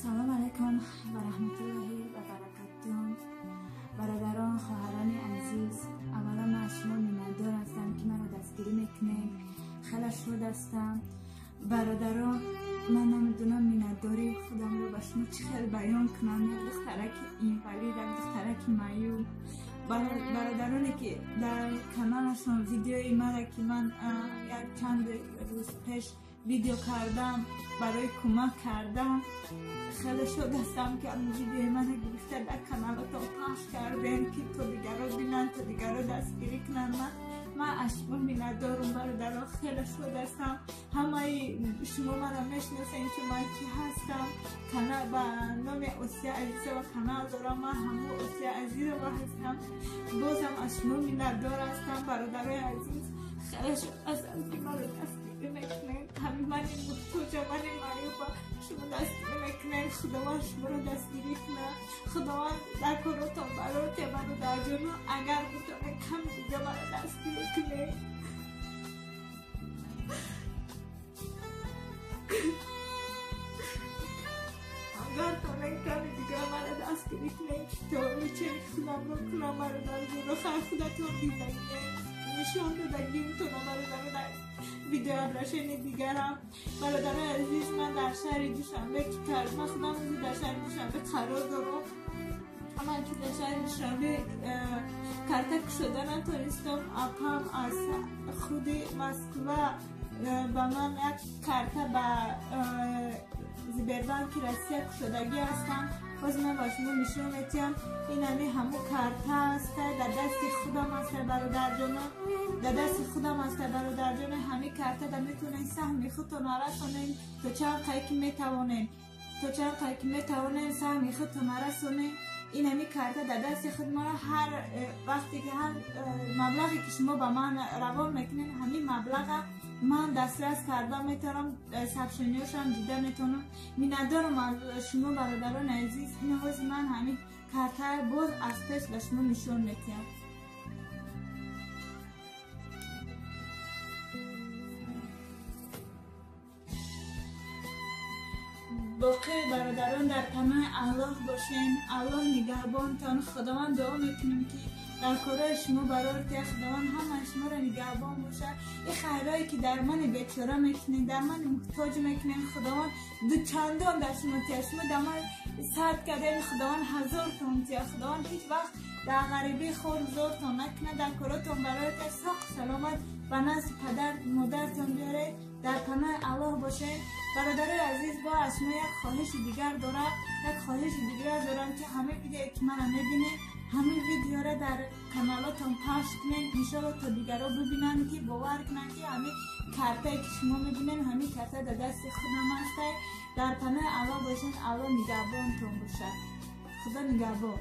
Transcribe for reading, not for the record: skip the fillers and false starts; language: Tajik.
Салом алайкум ва раҳматуллоҳи ва баракатуҳ. Бародарон, хоҳарони азиз, аввалан ман аз шумо миннатдор ҳастам, ки маро дастгирӣ мекунед. Хеле шод ҳастам. Бародарон, ман намедонам миннатдории худамро ба шумо чӣ хел баён кунам. Як духтараки инвалид, як духтараки маъюб. Бародароне ки дар каналашон видеои мара, ки ман як чанд рӯз пеш видео кардам барои кӯмак кардам, хеле шод ҳастам, ки видеои мана гирифта дар каналатон пахш кардем, ки то дигарро бинанд, то дигарро дастгирӣ кунанд. Ман аз шумо миннатдорум, бародарон, хеле шод ҳастам. Ҳамаи шумо маро мешиносед, ки ман кӣ ҳастам. Канал ба номи Осия Азизова канал дорам. Ман ҳамун Осия Азизова ҳастам. Бозам аз шумо миннатдор ҳастам, бародарои азиз. Хеле шод ҳастам, ки маро дастгирӣ мекунед. Ҳамин мани муҳтоҷа, мани маъюба шумо дастгирӣ мекунед. Худованд шуморо дастгирӣ кунад. Худованд дар коротон барор диҳад, бародарҷоно. Агар битонед, ками дига маро дастгирӣ кунед. Агар тонед, ками дига маро дастгирӣ кунед, ки то лечение худамро кунам, бародарҷоно. Хайр, худатон дидагиед, нишон додагимтона, бародаро, дар видео обращение дигарам. Бародарои азиз, ман дар шаҳри Душанбе ки ман худам дар шаҳри Душанбе қарор дорам. Ман ки дар шаҳри Душанбе карта кушода натонистам, апам аз худи Москва ба ман як карта ба Сбербанки Россия кушодагӣ ҳастам. Боз ман ба шумо нишон медиҳам. Ин ҳами ҳамун карта аст, дар дасти худам аст, бародарҷоно, дар дасти худам аст, бародарҷоно. Ҳамин карта да метавонед саҳми худтонро расонед, то чанд қай ки метавонед, то чанд қай ки метавонед саҳми худтонро расонед. Ин ҳамин карта дар дасти худ маро ҳар вақте ки ҳар маблағе ки шумо ба ман равон мекунед, ҳамин маблаға ман дастрас карда метавонам, сообщениёшам дида метавонам. Миннатдорам аз шумо, бародарони азиз. Ин ҳози ман ҳамин карта боз аз пеш ба шумо нишон медиҳам. Боқӣ бародарон, дар паноҳи Аллоҳ бошен. Аллоҳ нигаҳбонтон. Худованд дуо мекунем, ки дар корҳои шумо барор диҳад. Худованд ҳамаи шуморо нигаҳбон бошад. Ин хайрое ки дар мани бечора мекунед, дар мани муҳтоҷ мекунед, Худованд дучандон дар шумо тиҳад. Шумо дар ман сад кардем, Худованд ҳазортон тиҳад. Худованд ҳеҷ вақт дар ғарибӣ хор зортон накунад. Дар коротон барор диҳад. Соқ саломат ба назди падар модартон биёред. Дар паноҳи Аллоҳ бошед. Бародарои азиз, бо аз шумо як хоҳиши дигар дорам, як хоҳиши дигар дорам, ки ҳамин видеое ки мана мебинед, ҳамин видеоро дар каналотон пахш кунед, иншоалло, то дигарро бибинанд, ки бовар кунанд, ки ҳамин картае ки шумо мебинед, ҳамин карта дар дасти худам аст. Дар паноҳи Аллоҳ бошед. Аллоҳ нигаҳбонтон бошад. Худо нигаҳбон.